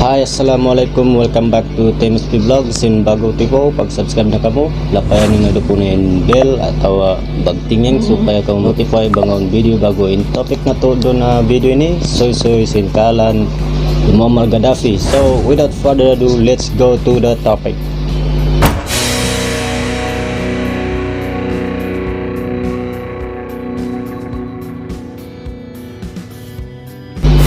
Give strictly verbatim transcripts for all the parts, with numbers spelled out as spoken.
Hi, assalamualaikum. Welcome back to T M S P Vlogs. In ba'gu tipu, pag-subscribe na kamu. Lapayan niyu na duun in bell atawa bagtingin supaya kamu notify bang awn video ba'gu. In topic natu' duun ha video ini, suysuy sin kahalan Muammar Gaddafi. So, without further ado, let's go to the topic.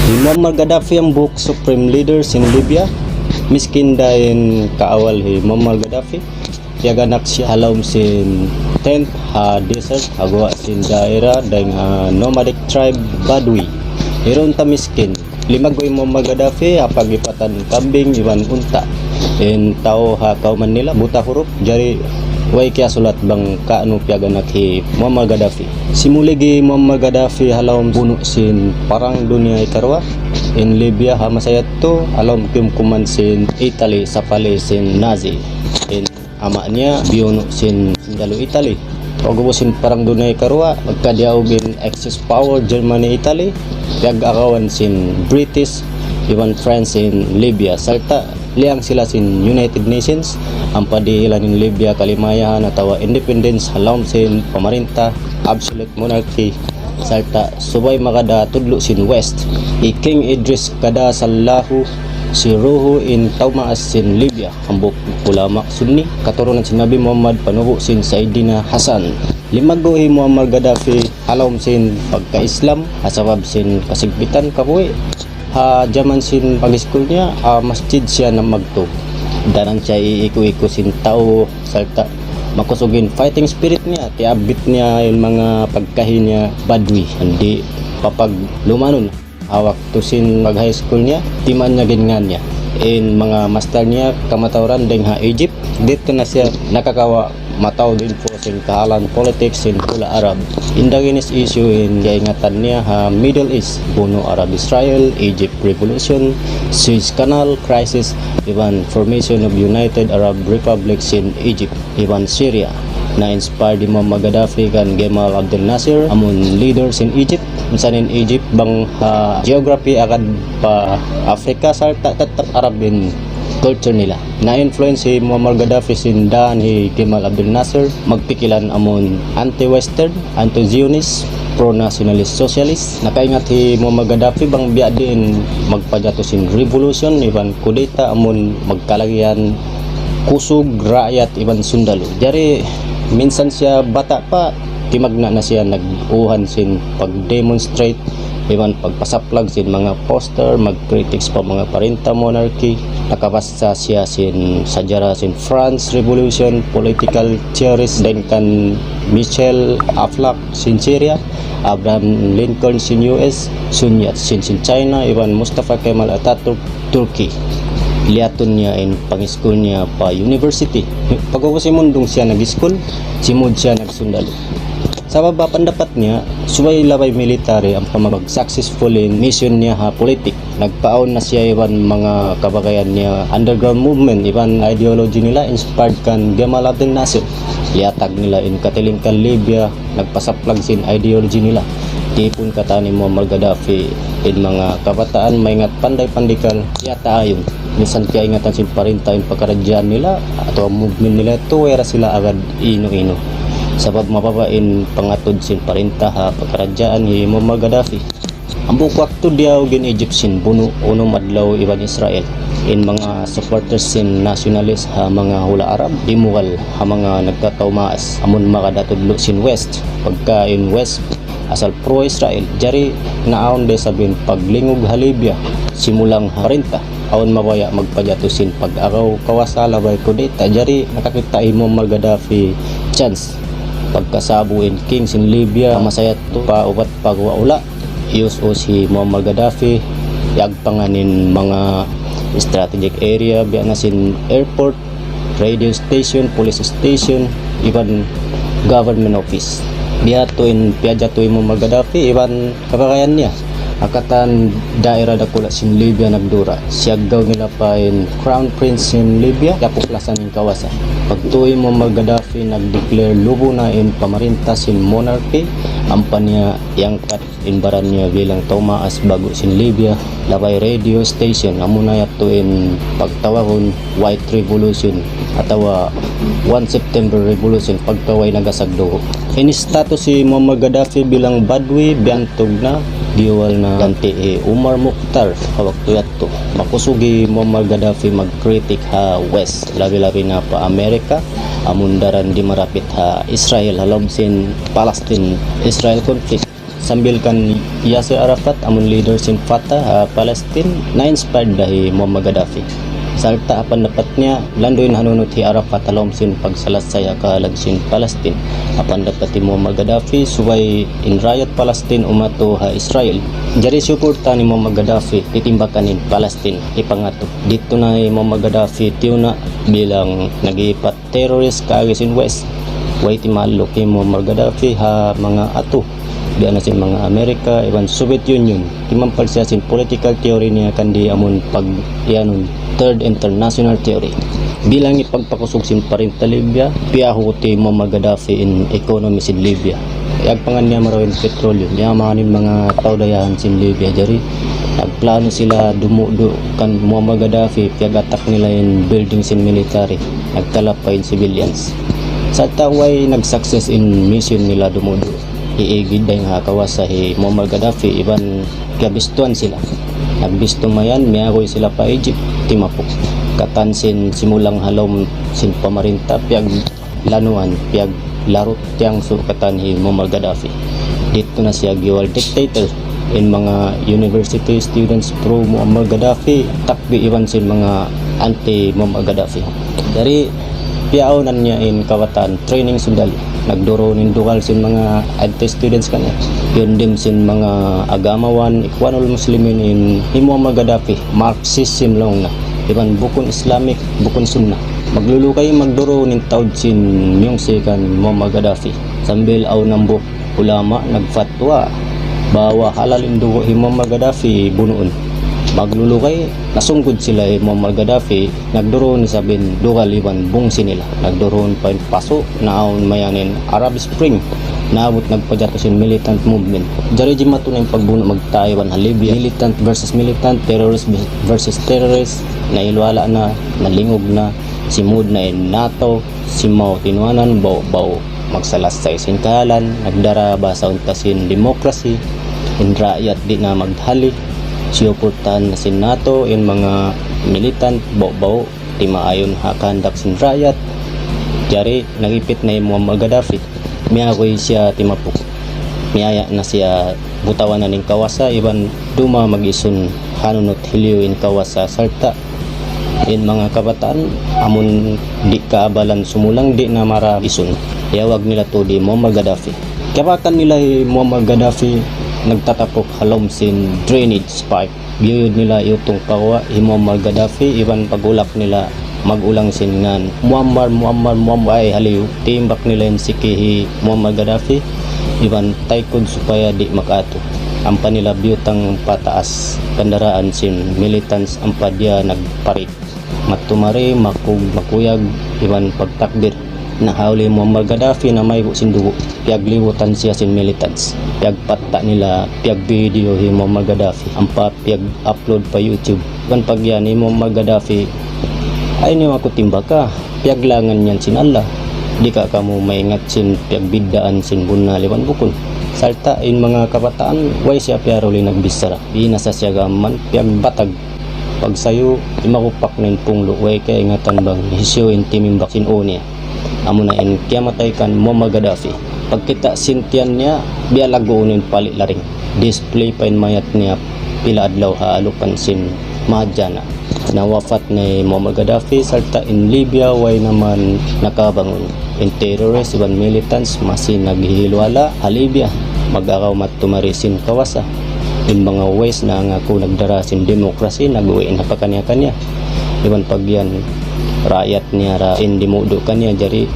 Hi Muammar Gaddafi hambuuk supreme leader sin Libya. Miskin da in kaawal hi Muammar Gaddafi. Piyag-anak siya ha lawm sin tent ha desert, ha guwa' sin daira dayn ha nomadic tribe Badui. Hirun ta miskin. Limaggu' hi Muammar Gaddafi ha paglipatan kambing iban unta'. In tau ha kawman nila buta hurup, jari way kiyasulat bang kaunu piyag-anak hi Muammar Gaddafi. Simulig hi Muammar Gaddafi ha lawm bunu' sin Parang Dunya Ikaruwa in Libya ha masa yadtu ha lawm kiyumkuman sin Italy sapali sin Nazi. In ama' niya biyunu' sin sundalu Italy. Pag'ubus sin Parang Dunya Ikaruwa, magkadiyaug in Axis power Germany, Italy, piyag-agawan sin British iban France in Libya. Sarta' liyang sila sin United Nations, ampa dihilan in Libya kalimayahan atawa independence ha lawm sin pamarinta, absolute monarchy, sarta' subay makada tudlu' sin West. Hi King Idris Qaddasallahu Sirruhu in tau maas sin Libya, hambuuk ulama Sunni, katurunan sin Nabi Muhammad, panubu' sin Sayyidina Hasan. Limaggu' hi Muammar Gaddafi ha lawm sin pagka-Islam, ha sabab sin kasigpitan kabuhi'. Ha jaman sin pag-iskul niya, ha masjid siya namagtu. Daran siya iiku-iku sin tau, sarta' makusug in fighting spirit niya, tiyabbit niya in manga pagkahi niya Badui, di' papaglumanun. Ha waktu sin pag-high school niya, timan niya gingan niya in manga mastal niya kamatauran dayn ha Egypt. Didtu na siya nakakawa' mataud info sin kahalan politics sin hula' Arab. In daginis issue in kaingatan niya ha Middle East, bunu' Arab Israel, Egypt Revolution, Suez Canal Crisis, iban formation of United Arab Republic sin Egypt iban Syria. Na-inspire hi Muammar Gaddafi kan Gamal Abdel Nasser, amun leader sin Egypt. Minsan in Egypt bang ha geography agad pa Africa, sarta' tattap Arab in culture nila. Na-influence hi Muammar Gaddafi sin dān hi Gamal Abdel Nasser, magpikilan amun anti-Western, anti-Zionist, pro-nationalist, socialist. Nakaingat hi Muammar Gaddafi bang biya' diin magpajatu sin revolution iban kudeta amun magkalagihan kusug raayat iban sundalu. Jari minsan siya bata' pa, timagna' na siya nag-uhan sin pag-demonstrate iban pagpasaplag sin manga poster, mag-critics pa manga parinta monarchy. Nakabasa siya sin sajara sin France Revolution, political theorist dayn kan Michel Aflaq sin Syria, Abraham Lincoln sin U S, Sun Yat-sen sin China, iban Mustafa Kemal Ataturk Turkey. Liyatun niya in pang-iskul niya pa university. Pag'ubus simundung siya nag-iskul, simud siya nagsundalu. Sabab ha pandapat niya, subay labay military ampa mag-successful in mission niya ha politik. Nagpaawn na siya iban manga kabagayan niya underground movement, iban ideology nila inspired kan Gamal Abdel Nasser. Liyatag nila in katilingkal Libya, nagpasaplag sin ideology nila. Tipun katan hi Muammar Gaddafi in manga kabataan maingat panday pandikal, siyata ayun. Minsan kiyaingatan sin parinta in pakaradjaan nila atawa movement nila, tuwera sila agad inu-inu. Sabab mababa' in pangatud sin parinta ha pakaradjaan hi Muammar Gaddafi. Hambuuk waktu diyaug in Egypt sin bunu' unum adlaw iban Israel. In manga supporters sin nationalist ha manga hula' Arab, dimugal ha manga nagkatau maas, amun makada tudlu' sin West. Pagka in West, asal pro-Israel. Jari naawn da isab in paglingug ha Libya, simulang ha parinta. Awn mabaya' magpajatu sin pag-agaw kawasa labay kudeta. Jari nakakita' hi Muammar Gaddafi chance. Pagkasa'bu in king sin Libya, masa yadtu pa ubat pa guwa' hula'. Iyus-us hi Muammar Gaddafi, iyagpangan in manga strategic area, biya' na sin airport, radio station, police station, iban government office. Biya' ha yadtu in piyajatu hi Muammar Gaddafi, iban kabagayan niya. Ha katan daira dakula' sin Libya nagdura. Siyaggaw nila pa in Crown Prince sin Libya, kiyapuklasan in kawasa. Pagtuy hi Muammar Gaddafi nag-declare lubu na in pamarinta sin monarchy, Ampa niya iyangkat in baran niya bilang tau maas ba'gu sin Libya, labay radio station, amuna yadtu in pagtawagun White Revolution atawa One September Revolution, pagka way nagasag dugu'. In status hi Muammar Gaddafi bilang Badwi, biyantug na, giwal na ganti' hi Umar Mukhtar ha waktu yadtu. Makusug hi Muammar Gaddafi magkritik ha West, labi-labi na pa Amerika, amun daran di' marapit ha Israel, ha lawm sin Palestine-Israel conflict. Sambil kan Yasser Arafat, amun leader sin Fatah ha Palestine, na-inspired da hi Muammar Gaddafi. Sarta' ha pandapat niya, landu' in hanunut hi Arafat ha lawm sin pagsalassay ha kahalan sin Palestine. Ha pandapat hi Muammar Gaddafi, subay in raayat Palestine umatu ha Israel. Jari siyuportahan hi Muammar Gaddafi, titimbakan in Palestine, ipangatu. Didtu na hi Muammar Gaddafi tiyuna' bilang nag-iipat terrorist kaagi sin West. Way timalluk hi Muammar Gaddafi ha manga atu, biya' na sin manga Amerika iban Soviet Union. Timampal siya sin political theory niya kandi amun pag-iyanun Third International Theory. Bilang hipagpakusug sin parinta Libya, piyahut hi Muammar Gaddafi in economy sin Libya. Iyagpangan niya marayaw in petroleum, miyamahan in manga tau dayahan sin Libya. Jari nagplano sila dumudu' kan Muammar Gaddafi, piyag-attack nila in building sin military, nagtalap pa in civilians. Sarta' way nag-success in mission nila dumudu'. Iigid dayn ha kawasa hi Muammar Gaddafi iban kiyabistuhan sila. Nagbistu mayan, miyaguy sila pa Egypt, timapuk. Katan sin simulang ha lawm sin pamarinta, piyaglanuan, piyaglarut tiyangsu' katan hi Muammar Gaddafi. Didtu na siya giwal dictator. In manga university students pro Muammar Gaddafi, takbi iban sin manga anti Muammar Gaddafi. Jari, piyaunan niya in kawataan training sundali. Nagduruhun in dugal sin manga anti-students kaniya. Yun din sin manga agamawan, Ikhwanul Muslimin in hi Muammar Gaddafi, Marxism laung na. Iban bukun Islamic, bukun Sunnah. Maglulukay magduruhun in taud sin miyungsi kan Muammar Gaddafi. Sambil awn hambuuk ulama nagfatwa bahwa halal in dugu' hi Muammar Gaddafi bunuun. Maglulukay, nasunggud sila hi Muammar Gaddafi, nagduruhun isab in dugal iban bungsi nila. Nagduruhun pa in pasu', naawn mayan in Arab Spring. Naabut nagpajatu sin militant movement. Jari jimatu na in pagbunu' magtaiwan ha Libya. Militant versus militant, terrorist versus terrorist. Nahiluhala' na, nalingug na, simud na in NATO, simaw tinuanan, ba'gu-ba'gu magsalassay sin kahalan, nagdara bahasa unta sin demokrasi, in raayat di' na maghali, siyuportahan na sin NATO, in manga militant, ba'gu-ba'gu, timaayun ha kahandak sin raayat. Jari, nagipit na hi Muammar Gaddafi, miyaguy siya timapuk. Miyaya' na siya butawanan in kawasa, iban duma mag-isun hanunut hiliyu in kawasa sarta' in manga kabataan, amun di' kaabalan sumulang di' na maraag isun. Iyawag nila tuud hi Muammar Gaddafi. Kiyabakan nila hi Muammar Gaddafi nagtatapuk ha lawm sin drainage pipe. Giyuyud nila iyutung pa guwa' hi Muammar Gaddafi iban pag-ulak nila mag-ulang sin ngan. Muammar, Muammar, Muammar, ay haliyu. Timbak nila in siki hi Muammar Gaddafi iban taykud supaya di' makaatu. Ampa nila biyutang pataas kandaraan sin militants ampa diya nagparik. Matumari, makug-, makuyag, iban pagtakbir. Nahawli hi Muammar Gaddafi na maygu' sin dugu'. Piyaglibutan siya sin militants. Piyagpatta' nila, piyagbidiyu hi Muammar Gaddafi. Ampa piyag-upload pa YouTube. Iban pagyan hi Muammar Gaddafi, ayaw niyu aku timbaka. Piyaglangan yan sin Allah. Di' ka kamu maingat sin piyagbiddaan sin bunnal iban bukun. Sarta' in manga kabataan, way siya piyaruli nagbichara. Binasa siya gam mayan, piyagbatag. Pagsayu, timagupak na in punglu', way kaingatan bang hisiyu in timimbak sin ū niya. Amuna in kiyamatay kan Muammar Gaddafi. Pagkita' sin tiyan niya, biya' lagguun in pali' laring. Display pa in mayat niya pila adlaw ha alupan sin mahadjana'. Nawapat na hi Muammar Gaddafi, sarta' in Libya way na man nakabangun. In terrorist iban militants masi naghihiluhala' ha Libya. Mag-agaw matumari sin kawasa. In manga West nangaku nagdara sin demokrasi, nag-uwi' na pakaniya-kaniya. Iban pagyan raayat niya ra in dimudu' kaniya, jari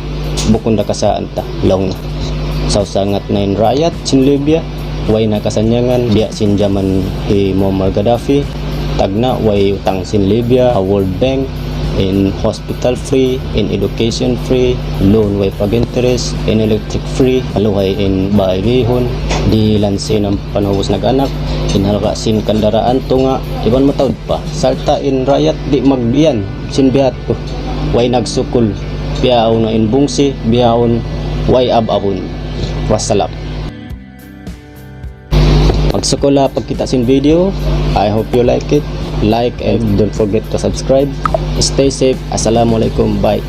bukun da kasaan ta, laung na. Sausangat na in raayat sin Libya, way na kasannyangan, biya' sin jaman hi Muammar Gaddafi, tagna' way utang sin Libya ha World Bank, In hospital free, in education free, loan way pag-interest, in electric free, haluhay in bāy bihun, dihilan sin ampa na ubus nag-anak, in halga' sin kandaraan tunga', iban mataud pa. Sarta' in raayat di' magbiyan sin biya' hādtu, way nagsukul, bihaun na in bungsi, bihaun way ab-abun. Wassalam. Magsukul ha pagkita' sin video. I hope you like it. Like and don't forget to subscribe. Stay safe. Assalamualaikum. Bye.